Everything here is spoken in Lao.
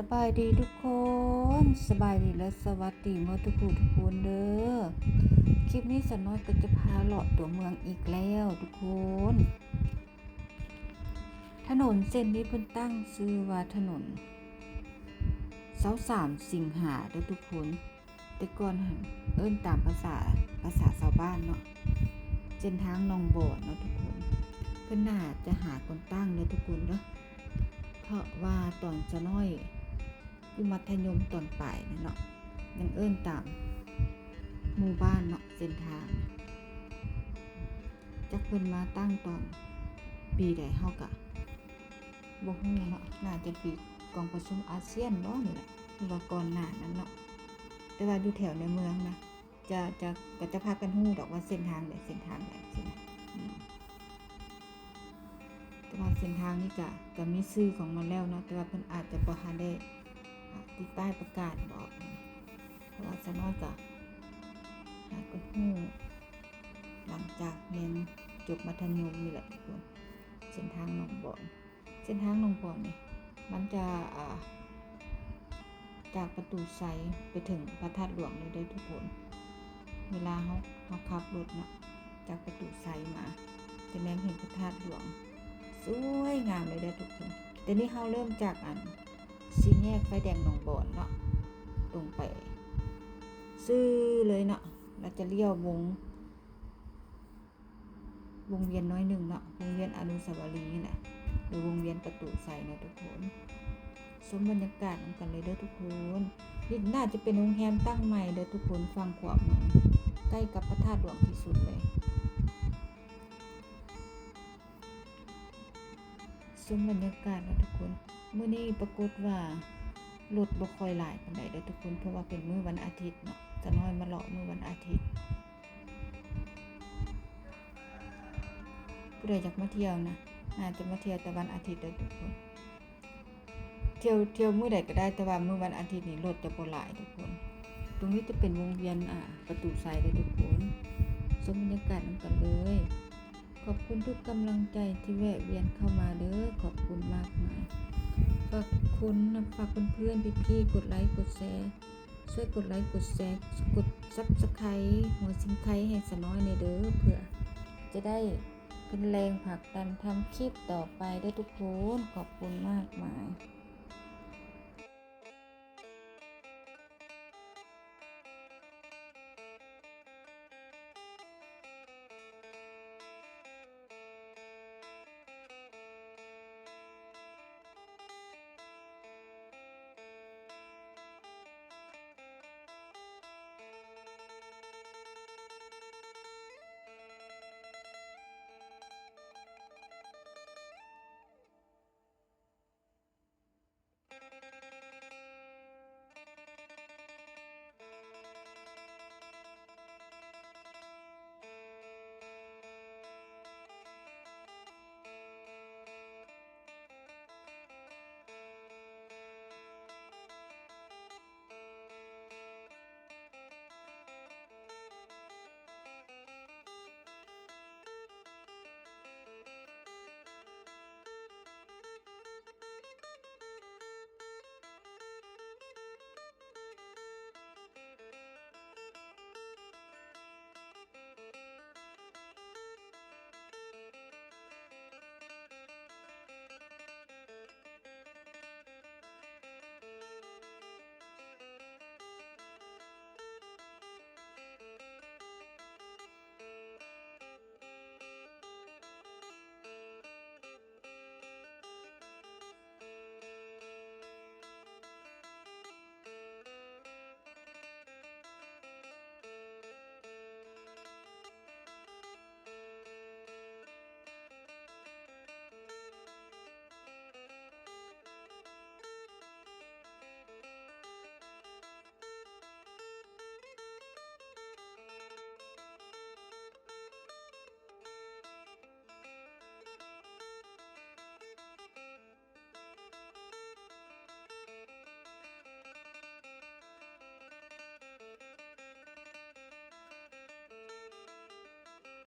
ສະບາຍດີທຸກຄົນ ສະບາຍດີ ແລະ ສະຫວັດດີໝົດທຸກຜູ້ທຸກຄົນເດີ້. ຄລິບນີ້ສາວນ້ອຍກໍຈະພາເລາະຕົວເມືອງອີກແລ້ວທຸກຄົນ. ຖະໜົນເສັ້ນນີ້ເພິ່ນຕັ້ງຊື່ວ່າຖະໜົນຊາວສາມສິງຫາເດີ້ທຸກຄົນ. ແຕ່ກ່ອນຫັ້ນເອີ້ນຕາມພາສາ ພາສາຊາວບ້ານເນາະ ເສັ້ນທາງໜອງບອນເນາະທຸກຄົນ. ເພິ່ນໜ້າຈະຫາກ່ອນຕັ້ງເດີ້ທຸກຄົນເດີ້ ເພາະວ່າຕອນສາວນ້ອຍຢູ່ມັດທະຍົມຕອນປາຍນັ້ນເນາະ ຍັງເອີ້ນຕາມໝູ່ບ້ານເນາະ ເສັ້ນທາງ. ຈັກເພິ່ນມາຕັ້ງຕອນປີໃດເຮົາກະບໍ່ຮູ້ເນາະ ໜ້າຈະປີກອງປະຊຸມອາຊຽນບໍນີ້ແຫຼະ ຫຼືວ່າກ່ອນໜ້ານັ້ນເນາະ. ແຕ່ວ່າຢູ່ແຖວໃນເມືອງນະ ຈະ ຈະ ກໍຈະພາກັນຮູ້ດອກວ່າເສັ້ນທາງໃດເສັ້ນທາງໃດຊີ້ນະ. ອືມ ແຕ່ວ່າເສັ້ນທາງນີ້ກະ ກະມີຊື່ຂອງມັນແລ້ວເນາະ ແຕ່ວ່າເພິ່ນອາດຈະບໍ່ທັນໄດ້ ອາ ຕິດປ້າຍປະກາດບອກ ເພາະວ່າສາວນ້ອຍກະຫາກໍຮູ້ຫຼັງຈາກຮຽນຈົບມັດທະຍົມນີ້ແຫຼະທຸກຄົນ. ເສັ້ນທາງໜອງບອນ ເສັ້ນທາງໜອງບອນນີ້ ມັນຈະ ອາ ຈາກປະຕູໄຊໄປເຖິງພະທາດຫຼວງເລີຍເດີ້ທຸກຄົນ. ເວລາເຮົາ ເຮົາຂັບລົດເນາະ ຈາກປະຕູໄຊມາ ຈະແນມເຫັນພະທາດຫຼວງ ສວຍງາມເລີຍເດີ້ທຸກຄົນ. ແຕ່ນີ້ເຮົາເລີ່ມຈາກອັນສີ່ແຍກໄຟແດງໜອງບອນເນາະ ຕົງໄປຊື່ເລີຍເນາະ ແລ້ວຈະລ້ຽວວົງ ວົງວຽນໜ້ອຍໜຶ່ງເນາະ ວົງວຽນອະນຸສາວະລີຫັ້ນແຫຼະ ຫຼືວົງວຽນປະຕູໄຊເນາະທຸກຄົນ. ຊົມບັນຍາກາດນຳກັນເລີຍເດີ້ທຸກຄົນ. ນີ້ໜ້າຈະເປັນໂຮງແຮມຕັ້ງໃໝ່ເດີ້ທຸກຄົນ ຝັ່ງຂວາມື ໃກ້ກັບພະທາດຫຼວງທີ່ສຸດເລີຍ. ຊົມບັນຍາກາດເນາະທຸກຄົນ. ມື້ນີ້ປາກົດວ່າລົດບໍ່ຄ່ອຍຫຼາຍປານໃດເດີ້ທຸກຄົນ ເພາະວ່າເປັນມື້ວັນອາທິດເນາະ ສາວນ້ອຍມາເລາະມື້ວັນອາທິດ. ຜູ້ໃດຢາກມາທ່ຽວນະ ອາດຈະມາທ່ຽວແຕ່ວັນອາທິດເດີ້ທຸກຄົນ. ທ່ຽວ ທ່ຽວມື້ໃດກໍໄດ້ ແຕ່ວ່າມື້ວັນອາທິດນີ້ລົດຈະບໍ່ຫຼາຍທຸກຄົນ. ຕົງນີ້ຈະເປັນວົງວຽນ ອາ ປະຕູໄຊເດີ້ທຸກຄົນ. ຊົມບັນຍາກາດນຳກັນເລີຍ. ຂອບຄຸນທຸກກຳລັງໃຈທີ່ແວະວຽນເຂົ້າມາເດີ້ ຂອບຄຸນມາກມາຍ. ຝາກຄົນ ຝາກເພື່ອນໆ ພີ່ໆ ກົດໄລ ກົດແຊ ຊ່ວຍກົດໄລ ກົດແຊ ກົດ Subscribe ຫົວຊິງໄຄໃຫ້ສາວນ້ອຍແດ່ເດີ້ ເພື່ອຈະໄດ້ເປັນແຮງຜັກດັນທຳຄລິບຕໍ່ໄປເດີ້ທຸກຄົນ. ຂອບຄຸນມາກມາຍ.